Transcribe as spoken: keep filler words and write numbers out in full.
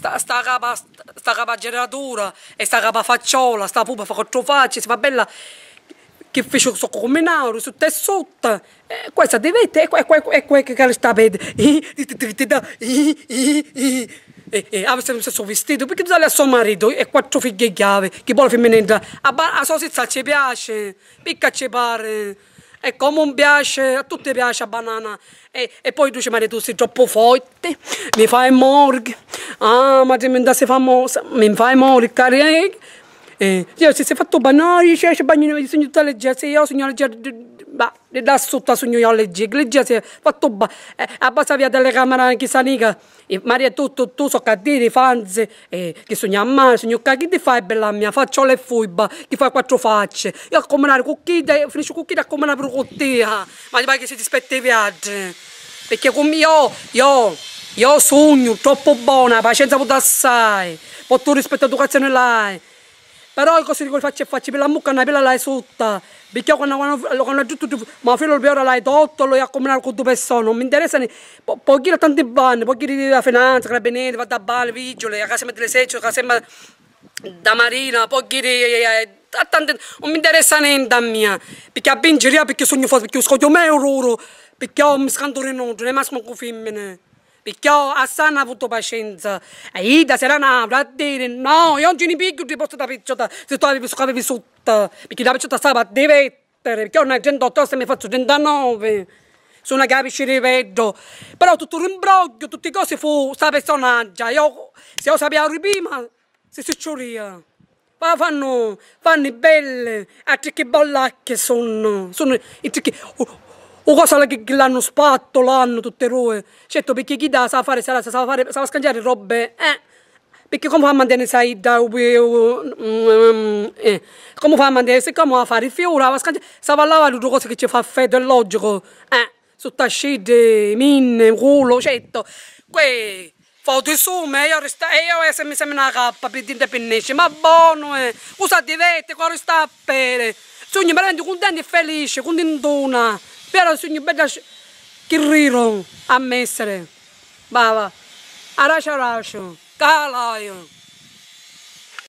sta, sta capa, sta capa geratura e sta capa facciola, sta pupa fa quattru facci, si fa bella chi fici stu cuminaru sutta e sutta, e questa diventa e que-, e que-, e que-, che sta pedi. E, e, avessi messo sto vestito, perché tu dai a suo marito e quattro figli chiave, chi vuole femminile, a, ba-, a sosizza ci piace, picca ci pare, e come non piace, a tutti piace a banana, e, e poi tu ci mari tu sei troppo forte, mi fai morire, ah, ma ti mi andassi famosa, mi fai morire, cari, eh, io si si fatto bagno, no, io ci bagno, io sogno tutta leggera, sì, io sogno leggera, bah, da sotto sogno io leggera, leggera, si è fatto ba-, eh, abbassa via telecamera, chissà nica, e Maria, tu, tu, tu so ca diri, fanzi, eh, chi sugnu a mari, sugnu ca, chi ti fai, bella mia? Facciola e fuiba, chi fai quattru facci. Io a cuminari cu chidda, finisci cu chidda a cuminari puru cu tia. Ma ti pari chi si dispetta i viaggi? Perché cu mi-, io, io, io sugnu troppu bona, pacienza avutu assai, po tu rispettu e educazioni l'hai. Però i cosi dicu facci e facci, pi la mucca na pila l'hai sutta, picchì quannu, quannu, quannu è tuttu, ma filu ora l'hai tottu, l'hai a cuminari cu dui persone, non mi interessa ni-, po-, po' ghiri a tanti banni, po' ghiri a finanza, carabinieri, guardabanni, vigili, a casa di l'esercito, a casa da marina, po' ghiri, eh, a tanti, non mi interessa niente a mia, picchì a vinciri io, picchì sugnu forti, picchì scogghiu me ruru, picchì io mi scantu di nuddu, ne massimo cu fimmini. Picchì a sana avutu pacienza. E idda si era n'autru a diri: "No, io non ci ne pigghiu di posto da picciotta, se tu avevi, avevi sutta, picchì la picciotta stava a divettere, picchì io non hai trentotto, se mi faccio trentanove, sono che capisci riveddo." Però tutto l'imbroglio, tutti i cosi fu sta personaggia. Io, se io sapevo di prima, si si ciuria. Ma fannu, fannu i belli, a tricchi ballacchi sunnu, sunnu i tricchi, u, u cosa la chi, chi l'hannu spattu, l'hannu tutti e due. Certo, picchì chi dà, sa fari, sa, sa, sa fari, sa scangiari robbe, eh. Picchì comu fa a mantenisi a idda, u, u, mm, eh. Comu fa a mantenisi, comu fa a fari fiura, sa scangiari, sa parlava di due cose che ci fa feto, è logico, eh. Sutta scidi, minni, culo, certo. Quei foti sume, e io resta, e io e se mi sembra una cappa pi dintra pi nesci, ma bonu, eh. Cosa divete, qua resta a pere. Sugnu veramente cuntenta e felice, cuntentuna. Però sugnu bedda sci-, chi riru a messere. Bava. Aracia aracia, ca l'haiu.